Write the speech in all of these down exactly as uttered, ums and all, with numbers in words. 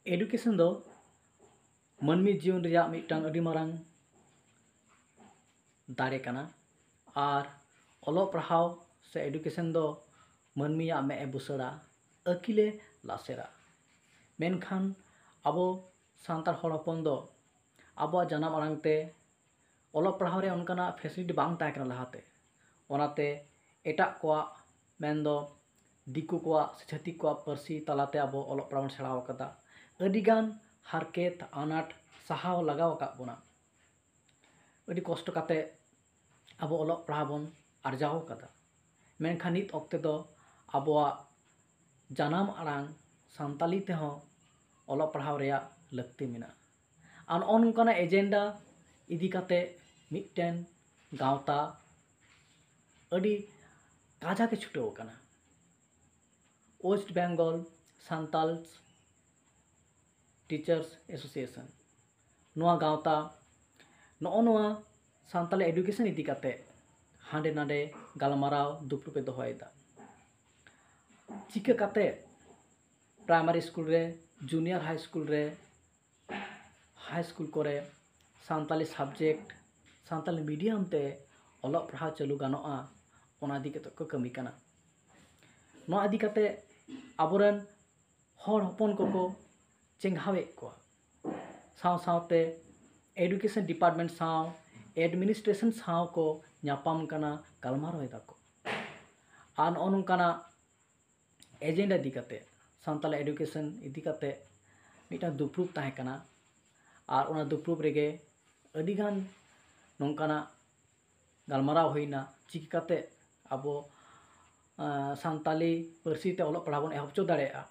Education ᱫᱚ ᱢᱟᱹᱱᱢᱤ ᱡᱤᱭᱚᱱ ᱨᱮᱭᱟᱜ ᱢᱤᱫᱴᱟᱝ ᱟᱹᱰᱤ ᱢᱟᱨᱟᱝ ᱫᱟᱲᱮ ᱠᱟᱱᱟ᱾ ᱟᱨ ᱚᱞᱚᱜ ᱯᱟᱲᱦᱟᱣ ᱥᱮ ᱮᱰᱩᱠᱮᱥᱚᱱ ᱫᱚ ᱢᱟᱹᱱᱢᱤᱭᱟᱜ ᱢᱮᱫ ᱮ ᱵᱩᱥᱟᱹᱲᱟ, ᱟᱹᱠᱤᱞ ᱮ ᱞᱟᱥᱮᱨᱟ᱾ ᱢᱮᱱᱠᱷᱟᱱ ᱟᱵᱚ ᱥᱟᱱᱛᱟᱲ ᱦᱚᱲ ᱦᱚᱯᱚᱱ ᱫᱚ ᱟᱵᱚᱣᱟᱜ ᱡᱟᱱᱟᱢ ᱟᱲᱟᱝ ᱛᱮ ᱚᱞᱚᱜ ᱯᱟᱲᱦᱟᱣ ᱨᱮ ᱚᱱᱠᱟᱱᱟᱜ ᱯᱷᱮᱥᱤᱞᱤᱴᱤ ᱵᱟᱝ ᱛᱟᱦᱮᱸ ᱠᱟᱱᱟ ᱞᱟᱦᱟᱛᱮ᱾ ᱚᱱᱟᱛᱮ ᱮᱴᱟᱜ ᱠᱚᱣᱟᱜ, ᱢᱮᱱᱫᱚ ᱫᱤᱠᱩ ᱠᱚᱣᱟᱜ ᱥᱮ ᱪᱷᱟᱹᱛᱤᱠ ᱠᱚᱣᱟᱜ ᱯᱟᱹᱨᱥᱤ ᱛᱟᱞᱟᱛᱮ ᱟᱵᱚ ᱚᱞᱚᱜ ᱯᱟᱲᱦᱟᱣ ᱵᱚᱱ ᱥᱮᱬᱟ ᱟᱠᱟᱫᱟ᱾ ᱟᱹᱰᱤᱜᱟᱱ ᱦᱟᱨᱠᱮᱛ ᱟᱱᱟᱴ ᱥᱟᱦᱟᱣ ᱞᱟᱜᱟᱣ ᱟᱠᱟᱫ ᱵᱚᱱᱟ᱾ ᱟᱹᱰᱤ ᱠᱚᱥᱴᱚ ᱠᱟᱛᱮ ᱟᱵᱚ ᱚᱞᱚᱜ ᱯᱟᱲᱦᱟᱣ ᱵᱚᱱ ᱟᱨᱡᱟᱣ ᱟᱠᱟᱫᱟ᱾ ᱢᱮᱱᱠᱷᱟᱱ ᱱᱤᱛ ᱚᱠᱛᱮ ᱫᱚ ᱟᱵᱚᱣᱟᱜ ᱡᱟᱱᱟᱢ ᱟᱲᱟᱝ ᱥᱟᱱᱛᱟᱞᱤ ᱛᱮᱦᱚᱸ ᱚᱞᱚᱜ ᱯᱟᱲᱦᱟᱣ ᱨᱮᱭᱟᱜ ᱞᱟᱹᱠᱛᱤ ᱢᱮᱱᱟᱜᱼᱟ᱾ ᱟᱨ ᱱᱚᱜᱼᱚ ᱱᱚᱝᱠᱟᱱᱟᱜ ᱮᱡᱮᱱᱰᱟ ᱤᱫᱤ ᱠᱟᱛᱮ ᱢᱤᱫᱴᱮᱱ ᱜᱟᱶᱛᱟ ᱟᱹᱰᱤ ᱠᱟᱡᱟᱠ ᱮ ᱪᱷᱩᱴᱟᱹᱣ ᱟᱠᱟᱱᱟ, West Bengal Santals Teachers Association᱾ ᱱᱚᱣᱟ ᱜᱟᱶᱛᱟ ᱱᱚᱜᱼᱚ ᱱᱚᱣᱟ ᱥᱟᱱᱛᱟᱞᱤ ᱮᱰᱩᱠᱮᱥᱚᱱ ᱤᱫᱤ ᱠᱟᱛᱮ ᱦᱟᱸᱰᱮ ᱱᱟᱰᱮ ᱜᱟᱞᱢᱟᱨᱟᱣ ᱫᱩᱯᱲᱩᱵ ᱮ ᱫᱚᱦᱚᱭᱮᱫᱟ᱾ ᱪᱤᱠᱟᱹ ᱠᱟᱛᱮ ᱯᱨᱟᱭᱢᱟᱨᱤ ᱥᱠᱩᱞ ᱨᱮ, ᱡᱩᱱᱤᱭᱟᱨ ᱦᱟᱭ ᱥᱠᱩᱞ ᱨᱮ, ᱦᱟᱭ ᱥᱠᱩᱞ ᱠᱚᱨᱮ ᱥᱟᱱᱛᱟᱞᱤ ᱥᱟᱵᱡᱮᱠᱴ, ᱥᱟᱱᱛᱟᱞᱤ ᱢᱤᱰᱤᱭᱟᱢ ᱛᱮ ᱚᱞᱚᱜ ᱯᱟᱲᱦᱟᱣ ᱪᱟᱹᱞᱩ ᱜᱟᱱᱚᱜᱼᱟ, ᱚᱱᱟ ᱤᱫᱤ ᱠᱟᱛᱮ ᱠᱚ ᱠᱟᱹᱢᱤ ᱠᱟᱱᱟ᱾ ᱱᱚᱣᱟ ᱤᱫᱤ ᱠᱟᱛᱮ ᱟᱵᱚᱨᱮᱱ ᱦᱚᱲ ᱦᱚᱯᱚᱱ ᱠᱚᱠᱚ ᱪᱮᱸᱜᱷᱟᱣᱮᱫ ᱠᱚᱣᱟ᱾ ᱥᱟᱶ ᱥᱟᱶᱛᱮ ᱮᱰᱩᱠᱮᱥᱚᱱ ᱰᱤᱯᱟᱨᱴᱢᱮᱱᱴ ᱥᱟᱶ, ᱮᱰᱢᱤᱱᱤᱥᱴᱨᱮᱥᱚᱱ ᱥᱟᱶ ᱠᱚ ᱧᱟᱯᱟᱢ ᱠᱟᱱᱟ, ᱜᱟᱞᱢᱟᱨᱟᱣ ᱮᱫᱟ ᱠᱚ᱾ ᱟᱨ ᱱᱚᱜᱼᱚ ᱱᱚᱝᱠᱟᱱᱟᱜ ᱮᱡᱮᱱᱰᱟ ᱤᱫᱤ ᱠᱟᱛᱮ, ᱥᱟᱱᱛᱟᱞᱤ ᱮᱰᱩᱠᱮᱥᱚᱱ ᱤᱫᱤ ᱠᱟᱛᱮ ᱢᱤᱫᱴᱟᱝ ᱫᱩᱯᱲᱩᱵ ᱛᱟᱦᱮᱸ ᱠᱟᱱᱟ᱾ ᱟᱨ ᱚᱱᱟ ᱫᱩᱯᱲᱩᱵ ᱨᱮᱜᱮ ᱟᱹᱰᱤᱜᱟᱱ ᱱᱚᱝᱠᱟᱱᱟᱜ ᱜᱟᱞᱢᱟᱨᱟᱣ ᱦᱩᱭᱱᱟ, ᱪᱤᱠᱟᱹ ᱠᱟᱛᱮ ᱟᱵᱚ, ᱟᱸ, ᱥᱟᱱᱛᱟᱞᱤ ᱯᱟᱹᱨᱥᱤ ᱛᱮ ᱚᱞᱚᱜ ᱯᱟᱲᱦᱟᱣ ᱵᱚᱱ ᱮᱦᱚᱵ ᱦᱚᱪᱚ ᱫᱟᱲᱮᱭᱟᱜᱼᱟ᱾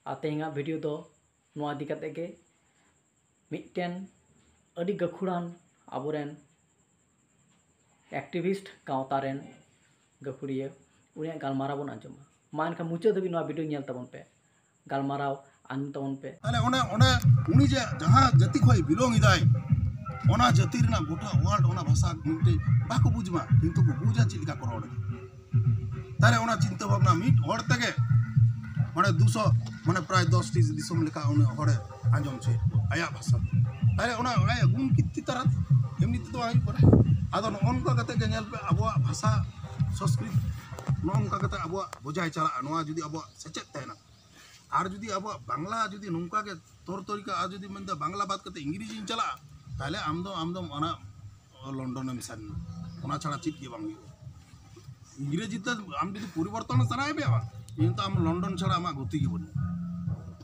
ᱟᱨ ᱛᱮᱦᱮᱧᱟᱜ ᱵᱷᱤᱰᱤᱭᱳ ᱫᱚ ᱱᱚᱣᱟ ᱤᱫᱤ ᱠᱟᱛᱮ ᱜᱮ᱾ ᱢᱤᱫᱴᱮᱱ ᱟᱹᱰᱤ ᱜᱟᱹᱠᱷᱩᱲᱟᱱ ᱟᱵᱚᱨᱮᱱ ᱮᱠᱴᱤᱵᱷᱤᱥᱴ ᱜᱟᱶᱛᱟ ᱨᱮᱱ ᱜᱟᱹᱠᱷᱩᱲᱤᱭᱟᱹ, ᱩᱱᱤᱭᱟᱜ ᱜᱟᱞᱢᱟᱨᱟᱣ ᱵᱚᱱ ᱟᱸᱡᱚᱢᱟ᱾ ᱢᱟ ᱮᱱᱠᱷᱟᱱ ᱢᱩᱪᱟᱹᱫ ᱫᱷᱟᱹᱵᱤᱡ ᱱᱚᱣᱟ ᱵᱷᱤᱰᱤᱭᱳ ᱧᱮᱞ ᱛᱟᱵᱚᱱ ᱯᱮ, ᱜᱟᱞᱢᱟᱨᱟᱣ ᱟᱸᱡᱚᱢ ᱛᱟᱵᱚᱱ ᱯᱮ᱾ ᱛᱟᱦᱞᱮ ᱚᱱᱟ, ᱚᱱᱟ, ᱩᱱᱤ ᱡᱮ ᱡᱟᱦᱟᱸ ᱡᱟᱹᱛᱤ ᱠᱷᱚᱱ belong ᱮᱫᱟᱭ, ᱚᱱᱟ ᱡᱟᱹᱛᱤ ᱨᱮᱱᱟᱜ ᱜᱚᱴᱟ world ᱚᱱᱟ ᱵᱷᱟᱥᱟ ᱢᱤᱫᱴᱮᱡ ᱵᱟᱠᱚ ᱵᱩᱡᱽ ᱢᱟ, ᱠᱤᱱᱛᱩ ᱠᱚ ᱵᱩᱡᱟ ᱪᱮᱫ ᱞᱮᱠᱟ ᱠᱚ ᱨᱚᱲ ᱮᱫᱟ᱾ ᱛᱟᱦᱞᱮ ᱚᱱᱟ ᱪᱤᱱᱛᱟᱹ ᱵᱷᱟᱵᱽᱱᱟ ᱢᱤᱫ ᱦᱚᱲ ᱛᱮᱜᱮ ᱚᱸᱰᱮ ᱫᱩᱥᱚ ᱢᱟᱱᱮ ᱯᱨᱟᱭ ᱫᱚᱥ ᱴᱤ ᱫᱤᱥᱚᱢ ᱞᱮᱠᱟ ᱩᱱᱤ ᱦᱚᱲᱮ ᱟᱸᱡᱚᱢ ᱦᱚᱪᱚᱭᱮᱫ ᱠᱚᱣᱟ ᱟᱭᱟᱜ ᱵᱷᱟᱥᱟ ᱛᱮ᱾ ᱛᱟᱦᱞᱮ ᱚᱱᱟ ᱟᱭᱟᱜ ᱜᱩᱱ ᱠᱤᱨᱛᱤ ᱛᱟᱨᱟ ᱮᱢᱱᱤ ᱛᱮᱫᱚ ᱵᱟᱝ ᱦᱩᱭᱩᱜ ᱠᱟᱱᱟ᱾ ᱟᱫᱚ ᱱᱚᱜᱼᱚ ᱱᱚᱝᱠᱟ ᱠᱟᱛᱮ ᱜᱮ ᱧᱮᱞ ᱯᱮ, ᱟᱵᱚᱣᱟᱜ ᱵᱷᱟᱥᱟ ᱥᱚᱝᱥᱠᱨᱤᱛ ᱱᱚᱜᱼᱚ ᱱᱚᱝᱠᱟ ᱠᱟᱛᱮ ᱟᱵᱚᱣᱟᱜ ᱵᱚᱡᱟᱭ ᱪᱟᱞᱟᱜᱼᱟ, ᱱᱚᱣᱟ ᱡᱩᱫᱤ ᱟᱵᱚᱣᱟᱜ ᱥᱮᱪᱮᱫ ᱛᱟᱦᱮᱱᱟ᱾ ᱟᱨ ᱡᱩᱫᱤ ᱟᱵᱚᱣᱟᱜ ᱵᱟᱝᱞᱟ ᱡᱩᱫᱤ ᱱᱚᱝᱠᱟ ᱜᱮ ᱛᱚᱨ ᱛᱚᱨᱤᱠᱟ, ᱟᱨ ᱡᱩᱫᱤ ᱢᱮᱱᱫᱟ ᱵᱟᱝᱞᱟ ᱵᱟᱫ ᱠᱟᱛᱮ ᱤᱝᱨᱮᱡᱤᱧ ᱪᱟᱞᱟᱜᱼᱟ, ᱛᱟᱦᱞᱮ ᱟᱢ ᱫᱚ, ᱟᱢ ᱫᱚ ᱚᱱᱟ ᱞᱚᱱᱰᱚᱱ ᱮᱢ ᱥᱮᱱ ᱮᱱᱟ, ᱚᱱᱟ ᱪᱷᱟᱲᱟ ᱪᱮᱫ ᱜᱮ ᱵᱟᱝ ᱦᱩᱭᱩᱜᱼᱟ᱾ ᱤᱝᱨᱮᱡᱤ ᱛᱮ ᱟᱢ ᱡᱩᱫᱤ ᱯᱚᱨᱤᱵᱚᱨᱛᱚᱱ ᱥᱟᱱᱟᱭᱮᱫ ᱢᱮᱭᱟ, ᱵᱟᱝ, ᱤᱧ ᱛᱚ ᱟᱢ ᱞᱚᱱᱰᱚᱱ ᱪᱷᱟᱲᱟ ᱟᱢᱟᱜ ᱜᱚᱛᱤ ᱜᱮ ᱵᱟᱹᱱᱩᱜᱼᱟ᱾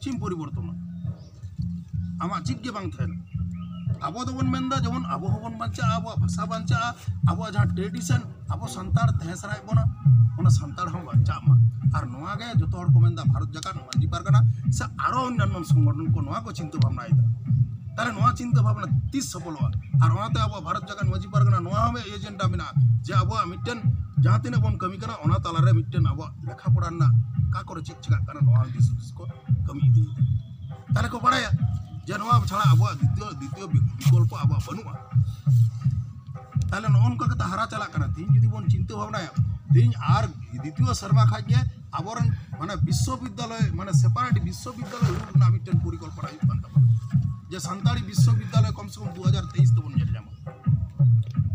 ᱪᱮᱫ ᱮᱢ ᱯᱚᱨᱤᱵᱚᱨᱛᱚᱱᱟ? ᱟᱢᱟᱜ ᱪᱮᱫ ᱜᱮ ᱵᱟᱝ ᱛᱟᱦᱮᱱᱟ᱾ ᱟᱵᱚ ᱫᱚᱵᱚᱱ ᱢᱮᱱᱫᱟ ᱡᱮᱢᱚᱱ ᱟᱵᱚ ᱦᱚᱸᱵᱚᱱ ᱵᱟᱧᱪᱟᱜᱼᱟ, ᱟᱵᱚᱣᱟᱜ ᱵᱷᱟᱥᱟ ᱵᱟᱧᱪᱟᱜᱼᱟ, ᱟᱵᱚᱣᱟᱜ ᱡᱟᱦᱟᱸ ᱴᱨᱮᱰᱤᱥᱚᱱ, ᱟᱵᱚ ᱥᱟᱱᱛᱟᱲ ᱛᱟᱦᱮᱸ ᱥᱟᱱᱟᱭᱮᱫ ᱵᱚᱱᱟ, ᱚᱱᱟ ᱥᱟᱱᱛᱟᱲ ᱦᱚᱸ ᱵᱟᱧᱪᱟᱜ ᱢᱟ᱾ ᱟᱨ ᱱᱚᱣᱟ ᱜᱮ ᱡᱚᱛᱚ ᱦᱚᱲ ᱠᱚ ᱢᱮᱱᱫᱟ, ᱵᱷᱟᱨᱚᱛ ᱡᱟᱠᱟᱛ ᱢᱟᱹᱡᱷᱤ ᱯᱟᱨᱜᱟᱱᱟ ᱥᱮ ᱟᱨᱚ ᱚᱱᱱᱟᱱᱱᱚ ᱥᱚᱝᱜᱚᱴᱷᱚᱱ ᱠᱚ ᱱᱚᱣᱟ ᱠᱚ ᱪᱤᱱᱛᱟᱹ ᱵᱷᱟᱵᱽᱱᱟᱭᱮᱫᱟ᱾ ᱛᱟᱦᱞᱮ ᱱᱚᱣᱟ ᱪᱤᱱᱛᱟᱹ ᱵᱷᱟᱵᱽᱱᱟ ᱛᱤᱥ ᱥᱚᱯᱷᱚᱞᱚᱜᱼᱟ? ᱟᱨ ᱚᱱᱟᱛᱮ ᱟᱵᱚᱣᱟᱜ ᱵᱷᱟᱨᱚᱛ ᱡᱟᱠᱟᱛ ᱢᱟᱹᱡᱷᱤ ᱯᱟᱨᱜᱟᱱᱟ ᱱᱚᱣᱟ ᱦᱚᱸ ᱮᱡᱮᱱᱰᱟ ᱢᱮᱱᱟᱜᱼᱟ ᱡᱮ ᱟᱵᱚᱣᱟᱜ ᱢᱤᱫᱴᱮᱱ ᱡᱟᱦᱟᱸ ᱛᱤᱱᱟᱹᱜ ᱵᱚᱱ ᱠᱟᱹᱢᱤ ᱠᱟᱱᱟ, ᱚᱱᱟ ᱛᱟᱞᱟᱨᱮ ᱢᱤᱫᱴᱮᱱ ᱟᱵᱚᱣᱟᱜ ᱞᱮᱠᱷᱟ ᱯᱚᱲᱟ ᱨᱮᱱᱟᱜ ᱚᱠᱟ ᱠᱚᱨᱮ ᱪᱮᱫ ᱪᱤᱠᱟᱹᱜ ᱠᱟᱱᱟ, ᱱᱚᱣᱟ ᱫᱤᱥ ᱦᱩᱫᱤᱥ ᱠᱚ ᱠᱟᱹᱢᱤ ᱤᱫᱤᱭᱮᱫᱟ᱾ ᱛᱟᱦᱞᱮ ᱠᱚ ᱵᱟᱲᱟᱭᱟ ᱡᱮ ᱱᱚᱣᱟ ᱪᱷᱟᱲᱟ ᱟᱵᱚᱣᱟᱜ ᱫᱤᱛᱤᱭᱚ, ᱫᱤᱛᱤᱭᱚ ᱵᱤᱠᱚᱞᱯᱚ ᱟᱵᱚᱣᱟᱜ ᱵᱟᱹᱱᱩᱜᱼᱟ᱾ ᱛᱟᱦᱞᱮ ᱱᱚᱜᱼᱚ ᱱᱚᱝᱠᱟ ᱠᱟᱛᱮ ᱦᱟᱨᱟ ᱪᱟᱞᱟᱜ ᱠᱟᱱᱟ᱾ ᱛᱮᱦᱤᱧ ᱡᱩᱫᱤ ᱵᱚᱱ ᱪᱤᱱᱛᱟᱹ ᱵᱷᱟᱵᱽᱱᱟᱭᱟ, ᱛᱮᱦᱤᱧ ᱟᱨ ᱫᱤᱛᱤᱭᱚ ᱥᱮᱨᱢᱟ ᱠᱷᱟᱡ ᱜᱮ ᱟᱵᱚᱨᱮᱱ ᱢᱟᱱᱮ ᱵᱤᱥᱥᱚᱵᱤᱫᱽᱫᱟᱞᱚᱭ, ᱢᱟᱱᱮ ᱥᱮᱯᱟᱨᱮᱴ ᱵᱤᱥᱥᱚᱵᱤᱫᱽᱫᱟᱞᱚᱭ ᱨᱩᱴ ᱨᱮᱱᱟᱜ ᱢᱤᱫᱴᱮᱱ ᱯᱚᱨᱤᱠᱚᱞᱯᱚᱱᱟ ᱦᱩᱭᱩᱜ ᱠᱟᱱ ᱛᱟᱵᱚᱱᱟ, ᱡᱮ ᱥᱟᱱᱛᱟᱲᱤ ᱵᱤᱥᱥᱚᱵᱤᱫᱽᱫᱟᱞᱚᱭ ᱠᱚᱢ ᱥᱮ ᱠᱚᱢ ᱫᱩ ᱦᱟᱡᱟᱨ ᱛᱮᱭᱤᱥ ᱛᱮᱵᱚᱱ ᱧᱮᱞ ᱧᱟᱢᱟ᱾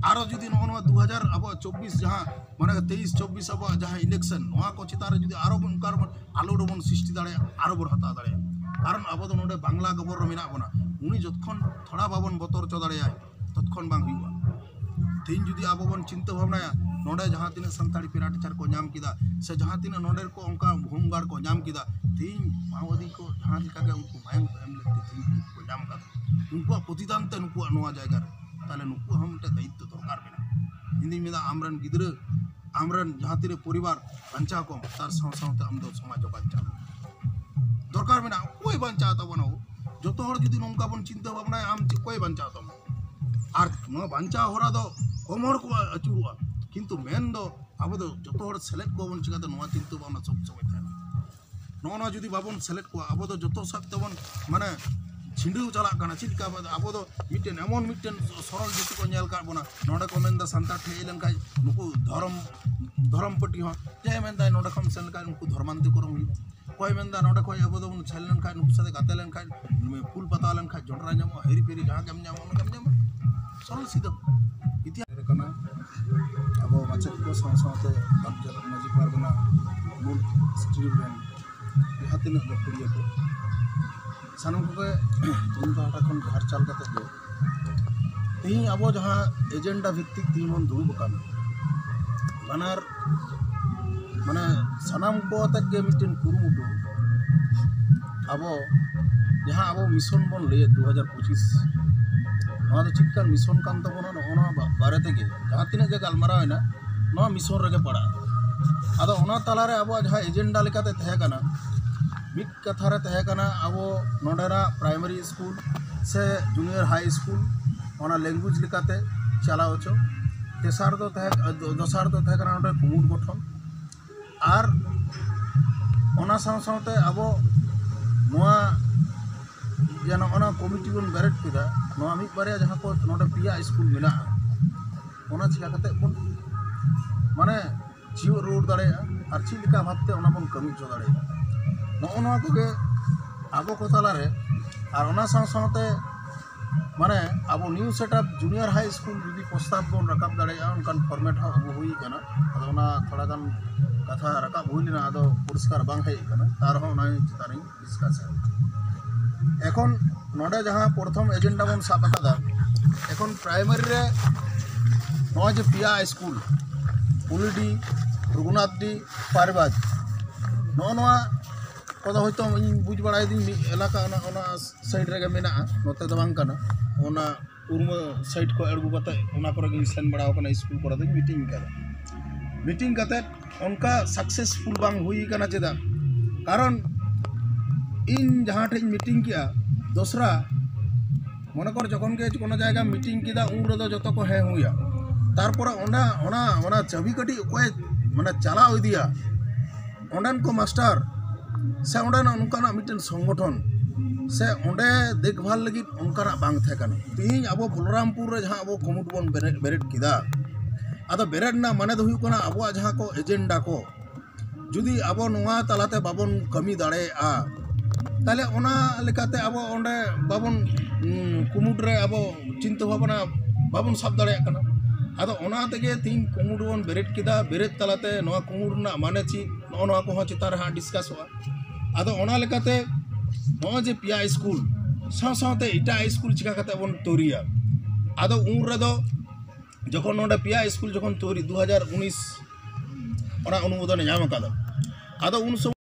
ᱟᱨᱚ ᱡᱩᱫᱤ ᱱᱚᱜᱼᱚ ᱱᱚᱣᱟ ᱫᱩ ᱦᱟᱡᱟᱨ ᱟᱵᱚᱣᱟᱜ ᱪᱚᱵᱵᱤᱥ, ᱡᱟᱦᱟᱸ ᱢᱟᱱᱮ ᱛᱮᱭᱤᱥ ᱪᱚᱵᱵᱤᱥ ᱟᱵᱚᱣᱟᱜ ᱡᱟᱦᱟᱸ ᱤᱞᱮᱠᱥᱚᱱ, ᱱᱚᱣᱟ ᱠᱚ ᱪᱮᱛᱟᱱ ᱨᱮ ᱡᱩᱫᱤ ᱟᱨᱚ ᱵᱚᱱ ᱚᱱᱠᱟ ᱵᱚᱱ ᱟᱞᱚ ᱵᱚᱱ ᱥᱨᱤᱥᱴᱤ ᱫᱟᱲᱮᱭᱟᱜᱼᱟ, ᱟᱨᱚ ᱵᱚᱱ ᱦᱟᱛᱟᱣ ᱫᱟᱲᱮᱭᱟᱜᱼᱟ᱾ ᱠᱟᱨᱚᱱ ᱟᱵᱚ ᱫᱚ ᱱᱚᱰᱮ ᱵᱟᱝᱞᱟ ᱜᱚᱵᱚᱨ ᱨᱮ ᱢᱮᱱᱟᱜ ᱵᱚᱱᱟ, ᱩᱱᱤ ᱡᱚᱛᱠᱷᱚᱱ ᱛᱷᱚᱲᱟ ᱵᱟᱵᱚᱱ ᱵᱚᱛᱚᱨ ᱦᱚᱪᱚ ᱫᱟᱲᱮᱭᱟᱭ, ᱛᱚᱛᱠᱷᱚᱱ ᱵᱟᱝ ᱦᱩᱭᱩᱜᱼᱟ᱾ ᱛᱮᱦᱤᱧ ᱡᱩᱫᱤ ᱟᱵᱚ ᱵᱚᱱ ᱪᱤᱱᱛᱟᱹ ᱵᱷᱟᱵᱽᱱᱟᱭᱟ, ᱱᱚᱰᱮ ᱡᱟᱦᱟᱸ ᱛᱤᱱᱟᱹᱜ ᱥᱟᱱᱛᱟᱲᱤ ᱯᱮᱨᱟ ᱴᱤᱪᱟᱨ ᱠᱚ ᱧᱟᱢ ᱠᱮᱫᱟ, ᱥᱮ ᱡᱟᱦᱟᱸ ᱛᱤᱱᱟᱹᱜ ᱱᱚᱰᱮ ᱠᱚ ᱚᱱᱠᱟ ᱦᱳᱢ ᱜᱟᱨᱰ ᱠᱚ ᱧᱟᱢ ᱠᱮᱫᱟ, ᱛᱮᱦᱤᱧ ᱢᱟᱣᱵᱟᱫᱤ ᱠᱚ ᱡᱟᱦᱟᱸ ᱞᱮᱠᱟ ᱜᱮ ᱩᱱᱠᱩ ᱢᱟᱭᱟᱝ ᱠᱚ ᱮᱢ ᱞᱮᱫ ᱛᱮ ᱛᱮᱦᱤᱧ ᱩᱱᱠᱩ ᱠᱚ ᱧᱟᱢ ᱠᱟᱫᱟ, ᱩᱱᱠᱩᱣᱟᱜ ᱯᱨᱚᱛᱤᱫᱟᱱ ᱛᱮ ᱱᱩᱠᱩᱣᱟᱜ ᱱᱚᱣᱟ ᱡᱟᱭᱜᱟ ᱨᱮ, ᱛᱟᱦᱞᱮ ᱱᱩᱠᱩᱣᱟᱜ ᱦᱚᱸ ᱢᱤᱫᱴᱮᱱ ᱫᱟᱭᱤᱛᱛᱚ ᱫᱚᱨᱠᱟᱨ ᱢᱮᱱᱟᱜᱼᱟ᱾ ᱤᱧ ᱫᱩᱧ ᱢᱮᱱᱫᱟ, ᱟᱢᱨᱮᱱ ᱜᱤᱫᱽᱨᱟᱹ, ᱟᱢᱨᱮᱱ ᱡᱟᱦᱟᱸ ᱛᱤᱱᱟᱹᱜ ᱯᱚᱨᱤᱵᱟᱨ ᱵᱟᱧᱪᱟᱣ ᱠᱚᱢ, ᱛᱟᱨ ᱥᱟᱶ ᱥᱟᱶᱛᱮ ᱟᱢ ᱫᱚ ᱥᱚᱢᱟᱡᱽ ᱦᱚᱸ ᱵᱟᱧᱪᱟᱣ ᱫᱚᱨᱠᱟᱨ ᱢᱮᱱᱟᱜᱼᱟ᱾ ᱚᱠᱚᱭ ᱵᱟᱧᱪᱟᱣ ᱛᱟᱵᱚᱱᱟ? ᱡᱚᱛᱚ ᱦᱚᱲ ᱡᱩᱫᱤ ᱱᱚᱝᱠᱟ ᱵᱚᱱ ᱪᱤᱱᱛᱟᱹ ᱵᱷᱟᱵᱽᱱᱟᱭᱟ, ᱟᱢ ᱪᱮᱫ, ᱚᱠᱚᱭ ᱵᱟᱧᱪᱟᱣ ᱛᱟᱢᱟ? ᱟᱨ ᱱᱚᱣᱟ ᱵᱟᱧᱪᱟᱣ ᱦᱚᱨᱟ ᱫᱚ ᱠᱚᱢ ᱦᱚᱲ ᱠᱚ ᱟᱹᱪᱩᱨᱚᱜᱼᱟ, ᱠᱤᱱᱛᱩ ᱢᱮᱱ ᱫᱚ ᱟᱵᱚ ᱫᱚ ᱡᱚᱛᱚ ᱦᱚᱲ ᱥᱮᱞᱮᱫ ᱠᱚᱣᱟᱵᱚᱱ, ᱪᱤᱠᱟᱹᱛᱮ ᱱᱚᱣᱟ ᱪᱤᱱᱛᱟᱹ ᱵᱷᱟᱵᱽᱱᱟ ᱥᱚᱵ ᱥᱚᱢᱚᱭ ᱛᱟᱦᱮᱱᱟ? ᱱᱚᱜᱼᱚ ᱱᱚᱣᱟ ᱡᱩᱫᱤ ᱵᱟᱵᱚᱱ ᱥᱮᱞᱮᱫ ᱠᱚᱣᱟ, ᱟᱵᱚ ᱫᱚ ᱡᱚᱛᱚ ᱥᱮᱫ ᱛᱮᱵᱚᱱ ᱢᱟᱱᱮ ᱪᱷᱤᱸᱰᱟᱹᱣ ᱪᱟᱞᱟᱜ ᱠᱟᱱᱟ᱾ ᱪᱮᱫ ᱞᱮᱠᱟ ᱟᱵᱚ ᱫᱚ ᱢᱤᱫᱴᱮᱱ ᱮᱢᱚᱱ ᱢᱤᱫᱴᱮᱱ ᱥᱚᱨᱚᱞ ᱡᱟᱹᱛᱤ ᱠᱚ ᱧᱮᱞ ᱟᱠᱟᱫ ᱵᱚᱱᱟ, ᱱᱚᱰᱮ ᱠᱚ ᱢᱮᱱᱫᱟ ᱥᱟᱱᱛᱟᱲ ᱴᱷᱮᱱ ᱦᱮᱡ ᱞᱮᱱᱠᱷᱟᱱ ᱱᱩᱠᱩ ᱫᱷᱚᱨᱚᱢ, ᱫᱷᱚᱨᱚᱢ ᱯᱟᱹᱴᱤ ᱦᱚᱸ ᱡᱟᱦᱟᱸᱭ ᱢᱮᱱᱫᱟᱭ ᱱᱚᱰᱮ ᱠᱷᱚᱱ ᱥᱮᱱ ᱞᱮᱱᱠᱷᱟᱱ ᱱᱩᱠᱩ ᱫᱷᱚᱨᱢᱟᱱᱛᱚᱠᱚᱨᱚᱱ ᱦᱩᱭᱩᱜᱼᱟ᱾ ᱚᱠᱚᱭ ᱢᱮᱱᱫᱟ ᱱᱚᱰᱮ ᱠᱷᱚᱱ ᱟᱵᱚ ᱫᱚᱵᱚᱱ ᱪᱷᱮᱞ ᱞᱮᱱᱠᱷᱟᱱ, ᱱᱩᱠᱩ ᱥᱟᱛᱮ ᱜᱟᱛᱮ ᱞᱮᱱᱠᱷᱟᱱ, ᱯᱷᱩᱞ ᱯᱟᱛᱟ ᱞᱮᱱᱠᱷᱟᱱ ᱡᱚᱱᱰᱨᱟ ᱧᱟᱢᱚᱜᱼᱟ, ᱦᱤᱨᱤ ᱯᱷᱤᱨᱤ ᱡᱟᱦᱟᱸ ᱜᱮᱢ ᱧᱟᱢᱟ ᱚᱱᱟ ᱜᱮᱢ ᱧᱟᱢᱟ᱾ ᱥᱚᱨᱚᱞ ᱥᱤᱫᱷᱟᱹ ᱤᱛᱤᱦᱟᱥ ᱠᱟᱱᱟ᱾ ᱟᱵᱚ ᱢᱟᱪᱮᱫ ᱠᱚ ᱥᱟᱶ ᱥᱟᱶᱛᱮ ᱢᱟᱹᱡᱷᱤ ᱯᱟᱨᱜᱟᱱᱟ ᱢᱩᱞ ᱥᱴᱨᱤᱢ ᱨᱮᱱ ᱡᱟᱦᱟᱸ ᱛᱤᱱᱟᱹᱜ ᱜᱟᱹᱠᱷᱩᱲᱤᱭᱟᱹ ᱠᱚ, ᱥᱟᱱᱟᱢ ᱠᱚᱜᱮ ᱤᱧ ᱯᱟᱦᱴᱟ ᱠᱷᱚᱱ ᱡᱚᱦᱟᱨ ᱪᱟᱞ ᱠᱟᱛᱮ ᱜᱮ, ᱛᱮᱦᱮᱧ ᱟᱵᱚ ᱡᱟᱦᱟᱸ ᱮᱡᱮᱱᱰᱟ ᱵᱷᱤᱛᱛᱤᱠ ᱛᱮᱦᱮᱧ ᱵᱚᱱ ᱫᱩᱲᱩᱵ ᱟᱠᱟᱱᱟ, ᱵᱟᱱᱟᱨ ᱢᱟᱱᱮ ᱥᱟᱱᱟᱢ ᱠᱚ ᱟᱛᱮᱫ ᱜᱮ ᱢᱤᱫᱴᱮᱱ ᱠᱩᱨᱩᱢᱩᱴᱩ, ᱟᱵᱚ ᱡᱟᱦᱟᱸ ᱟᱵᱚ ᱢᱤᱥᱚᱱ ᱵᱚᱱ ᱞᱟᱹᱭᱮᱫ ᱫᱩ ᱦᱟᱡᱟᱨ ᱯᱚᱸᱪᱤᱥ, ᱱᱚᱣᱟ ᱫᱚ ᱪᱮᱫ ᱞᱮᱠᱟᱱ ᱢᱤᱥᱚᱱ ᱠᱟᱱ ᱛᱟᱵᱚᱱᱟ, ᱱᱚᱜᱼᱚ ᱱᱚᱣᱟ ᱵᱟ- ᱵᱟᱨᱮ ᱛᱮᱜᱮ ᱡᱟᱦᱟᱸ ᱛᱤᱱᱟᱹᱜ ᱜᱮ ᱜᱟᱞᱢᱟᱨᱟᱣ ᱮᱱᱟ, ᱱᱚᱣᱟ ᱢᱤᱥᱚᱱ ᱨᱮᱜᱮ ᱯᱟᱲᱟᱜᱼᱟ᱾ ᱟᱫᱚ ᱚᱱᱟ ᱛᱟᱞᱟᱨᱮ ᱟᱵᱚᱣᱟᱜ ᱡᱟᱦᱟᱸ ᱮᱡᱮᱱᱰᱟ ᱞᱮᱠᱟᱛᱮ ᱛᱟᱦᱮᱸ ᱠᱟᱱᱟ, ᱢᱤᱫ ᱠᱟᱛᱷᱟ ᱨᱮ ᱛᱟᱦᱮᱸ ᱠᱟᱱᱟ ᱟᱵᱚ ᱱᱚᱰᱮᱱᱟᱜ ᱯᱨᱟᱭᱢᱟᱨᱤ ᱥᱠᱩᱞ ᱥᱮ ᱡᱩᱱᱤᱭᱟᱨ ᱦᱟᱭ ᱥᱠᱩᱞ ᱚᱱᱟ ᱞᱮᱝᱜᱩᱭᱮᱡᱽ ᱞᱮᱠᱟᱛᱮ ᱪᱟᱞᱟᱣ ᱦᱚᱪᱚ, ᱛᱮᱥᱟᱨ ᱫᱚ ᱛᱟᱦᱮᱸ ᱫᱚᱥᱟᱨ ᱫᱚ ᱛᱟᱦᱮᱸ ᱠᱟᱱᱟ ᱱᱚᱰᱮ ᱠᱩᱢᱩᱴ ᱜᱚᱴᱷᱚᱱ, ᱟᱨ ᱚᱱᱟ ᱥᱟᱶ ᱥᱟᱶᱛᱮ ᱟᱵᱚ ᱱᱚᱣᱟ ᱡᱮ ᱱᱚᱜᱼᱚ ᱱᱚᱣᱟ ᱠᱚᱢᱤᱴᱤ ᱵᱚᱱ ᱵᱮᱨᱮᱫ ᱠᱮᱫᱟ, ᱱᱚᱣᱟ ᱢᱤᱫ ᱵᱟᱨᱭᱟ ᱡᱟᱦᱟᱸ ᱠᱚ ᱱᱚᱰᱮ ᱯᱮᱭᱟ ᱥᱠᱩᱞ ᱢᱮᱱᱟᱜᱼᱟ, ᱚᱱᱟ ᱪᱤᱠᱟ ᱠᱟᱛᱮ ᱵᱚᱱ ᱢᱟᱱᱮ ᱡᱤᱣᱮᱫ ᱨᱩᱣᱟᱹᱲ ᱫᱟᱲᱮᱭᱟᱜᱼᱟ ᱟᱨ ᱪᱮᱫ ᱞᱮᱠᱟ ᱵᱷᱟᱵᱽᱛᱮ ᱚᱱᱟ ᱵᱚᱱ ᱠᱟᱹᱢᱤ ᱦᱚᱪᱚ ᱫᱟᱲᱮᱭᱟᱜᱼᱟ, ᱱᱚᱜᱼᱚ ᱱᱚᱣᱟ ᱠᱚᱜᱮ ᱟᱵᱚ ᱠᱚ ᱛᱟᱞᱟᱨᱮ᱾ ᱟᱨ ᱚᱱᱟ ᱥᱟᱶ ᱥᱟᱶᱛᱮ ᱢᱟᱱᱮ ᱟᱵᱚ new setup junior high school ᱡᱩᱫᱤ ᱯᱨᱚᱥᱛᱟᱵ ᱵᱚᱱ ᱨᱟᱠᱟᱵ ᱫᱟᱲᱮᱭᱟᱜᱼᱟ, ᱚᱱᱠᱟᱱ ᱯᱷᱚᱨᱢᱮᱴ ᱦᱚᱸ ᱟᱹᱜᱩ ᱦᱩᱭ ᱠᱟᱱᱟ᱾ ᱟᱫᱚ ᱚᱱᱟ ᱛᱷᱚᱲᱟ ᱜᱟᱱ ᱠᱟᱛᱷᱟ ᱨᱟᱠᱟᱵ ᱦᱩᱭ ᱞᱮᱱᱟ, ᱟᱫᱚ ᱯᱚᱨᱤᱥᱠᱟᱨ ᱵᱟᱝ ᱦᱮᱡ ᱠᱟᱱᱟ, ᱛᱟᱨ ᱨᱮᱦᱚᱸ ᱚᱱᱟ ᱪᱮᱛᱟᱱ ᱨᱤᱧ ᱰᱤᱥᱠᱟᱥᱟ᱾ ᱮᱠᱷᱚᱱ ᱱᱚᱰᱮ ᱡᱟᱦᱟᱸ ᱯᱨᱚᱛᱷᱚᱢ ᱮᱡᱮᱱᱰᱟ ᱵᱚᱱ ᱥᱟᱵ ᱟᱠᱟᱫᱟ, ᱮᱠᱷᱚᱱ ᱯᱨᱟᱭᱢᱟᱨᱤ ᱨᱮ ᱱᱚᱜᱼᱚᱭ ᱡᱮ ᱯᱮᱭᱟ ᱥᱠᱩᱞ, ᱯᱩᱞᱤᱰᱤ, ᱨᱚᱜᱷᱩᱱᱟᱛᱷᱰᱤ, ᱯᱟᱨᱤᱵᱟᱡᱽ, ᱱᱚᱜᱼᱚ ᱱᱚᱣᱟ ᱠᱚᱫᱚ ᱦᱚᱭᱛᱳ ᱤᱧ ᱵᱩᱡᱽ ᱵᱟᱲᱟᱭᱮᱫᱟᱹᱧ ᱢᱤᱫ ᱮᱞᱟᱠᱟ ᱚᱱᱟ, ᱚᱱᱟ ᱥᱟᱭᱤᱰ ᱨᱮᱜᱮ ᱢᱮᱱᱟᱜᱼᱟ, ᱱᱚᱛᱮ ᱫᱚ ᱵᱟᱝ ᱠᱟᱱᱟ᱾ ᱚᱱᱟ ᱩᱨᱢᱟᱹ ᱥᱟᱭᱤᱰ ᱠᱚ ᱟᱬᱜᱚ ᱠᱟᱛᱮ ᱚᱱᱟ ᱠᱚᱨᱮ ᱜᱤᱧ ᱥᱮᱱ ᱵᱟᱲᱟ ᱟᱠᱟᱱᱟ, ᱥᱠᱩᱞ ᱠᱚᱨᱮ ᱫᱚᱧ ᱢᱤᱴᱤᱝ ᱠᱟᱫᱟ᱾ ᱢᱤᱴᱤᱝ ᱠᱟᱛᱮ ᱚᱱᱠᱟ ᱥᱟᱠᱥᱮᱥᱯᱷᱩᱞ ᱵᱟᱝ ᱦᱩᱭ ᱠᱟᱱᱟ᱾ ᱪᱮᱫᱟᱜ? ᱠᱟᱨᱚᱱ ᱤᱧ ᱡᱟᱦᱟᱸ ᱴᱷᱮᱡ ᱤᱧ ᱢᱤᱴᱤᱝ ᱠᱮᱜᱼᱟ, ᱫᱚᱥᱨᱟ, ᱢᱚᱱᱮ ᱠᱚᱨ ᱡᱚᱠᱷᱚᱱ ᱜᱮ ᱠᱳᱱᱳ ᱡᱟᱭᱜᱟ ᱢᱤᱴᱤᱝ ᱠᱮᱫᱟ, ᱩᱱ ᱨᱮᱫᱚ ᱡᱚᱛᱚ ᱠᱚ ᱦᱮᱸ ᱦᱩᱭᱟ᱾ ᱛᱟᱨᱯᱚᱨᱮ ᱚᱱᱟ ᱚᱱᱟ ᱚᱱᱟ ᱪᱟᱹᱵᱤ ᱠᱟᱹᱴᱷᱤ ᱚᱠᱚᱭ ᱢᱟᱱᱮ ᱪᱟᱞᱟᱣ ᱤᱫᱤᱭᱟ, ᱚᱸᱰᱮᱱ ᱠᱚ ᱢᱟᱥᱴᱟᱨ ᱥᱮ ᱚᱸᱰᱮᱱᱟᱜ ᱚᱱᱠᱟᱱᱟᱜ ᱢᱤᱫᱴᱮᱱ ᱥᱚᱝᱜᱚᱴᱷᱚᱱ ᱥᱮ ᱚᱸᱰᱮ ᱫᱮᱠᱷᱵᱷᱟᱞ ᱞᱟᱹᱜᱤᱫ ᱚᱱᱠᱟᱱᱟᱜ ᱵᱟᱝ ᱛᱟᱦᱮᱸ ᱠᱟᱱᱟ᱾ ᱛᱮᱦᱮᱧ ᱟᱵᱚ ᱵᱚᱞᱚᱨᱟᱢᱯᱩᱨ ᱨᱮ ᱡᱟᱦᱟᱸ ᱟᱵᱚ ᱠᱚᱢᱩᱴ ᱵᱚᱱ ᱵᱮᱨᱮᱫ, ᱵᱮᱨᱮᱫ ᱠᱮᱫᱟ, ᱟᱫᱚ ᱵᱮᱨᱮᱫ ᱨᱮᱱᱟᱜ ᱢᱟᱱᱮ ᱫᱚ ᱦᱩᱭᱩᱜ ᱠᱟᱱᱟ ᱟᱵᱚᱣᱟᱜ ᱡᱟᱦᱟᱸ ᱠᱚ ᱮᱡᱮᱱᱰᱟ ᱠᱚ, ᱡᱩᱫᱤ ᱟᱵᱚ ᱱᱚᱣᱟ ᱛᱟᱞᱟᱛᱮ ᱵᱟᱵᱚᱱ ᱠᱟᱹᱢᱤ ᱫᱟᱲᱮᱭᱟᱜᱼᱟ, ᱛᱟᱦᱚᱞᱮ ᱚᱱᱟ ᱞᱮᱠᱟᱛᱮ ᱟᱵᱚ ᱚᱸᱰᱮ ᱵᱟᱵᱚᱱ, ᱩᱸ, ᱠᱩᱢᱩᱴ ᱨᱮ ᱟᱵᱚ ᱪᱤᱱᱛᱟᱹ ᱵᱷᱟᱵᱽᱱᱟ ᱵᱟᱵᱚᱱ ᱥᱟᱵ ᱫᱟᱲᱮᱭᱟᱜ ᱠᱟᱱᱟ᱾ ᱟᱫᱚ ᱚᱱᱟ ᱛᱮᱜᱮ ᱛᱤᱦᱤᱧ ᱠᱩᱢᱩᱴ ᱵᱚᱱ ᱵᱮᱨᱮᱫ ᱠᱮᱫᱟ᱾ ᱵᱮᱨᱮᱫ ᱛᱟᱞᱟᱛᱮ ᱱᱚᱣᱟ ᱠᱩᱢᱩᱴ ᱨᱮᱱᱟᱜ ᱢᱟᱱᱮ ᱪᱮᱫ, ᱱᱚᱜᱼᱚ ᱱᱚᱣᱟ ᱠᱚᱦᱚᱸ ᱪᱮᱛᱟᱱ ᱨᱮ ᱦᱟᱸᱜ ᱰᱤᱥᱠᱟᱥᱚᱜᱼᱟ᱾ ᱟᱫᱚ ᱚᱱᱟ ᱞᱮᱠᱟᱛᱮ ᱱᱚᱜᱼᱚᱭ ᱡᱮ ᱯᱮᱭᱟ ᱥᱠᱩᱞ ᱥᱟᱶ ᱥᱟᱶᱛᱮ ᱮᱴᱟᱜ ᱥᱠᱩᱞ ᱪᱤᱠᱟ ᱠᱟᱛᱮ ᱵᱚᱱ ᱛᱳᱨᱤᱭᱟ, ᱟᱫᱚ ᱩᱱ ᱨᱮᱫᱚ ᱡᱚᱠᱷᱚᱱ ᱱᱚᱰᱮ ᱯᱮᱭᱟ ᱥᱠᱩᱞ ᱡᱚᱠᱷᱚᱱ ᱛᱳᱨᱤ ᱫᱩ ᱦᱟᱡᱟᱨ ᱩᱱᱤᱥ ᱚᱱᱟ ᱚᱱᱩᱢᱳᱫᱚᱱᱮ ᱧᱟᱢ ᱟᱠᱟᱫᱟ, ᱟᱫᱚ ᱩᱱ ᱥᱚᱢᱚᱭ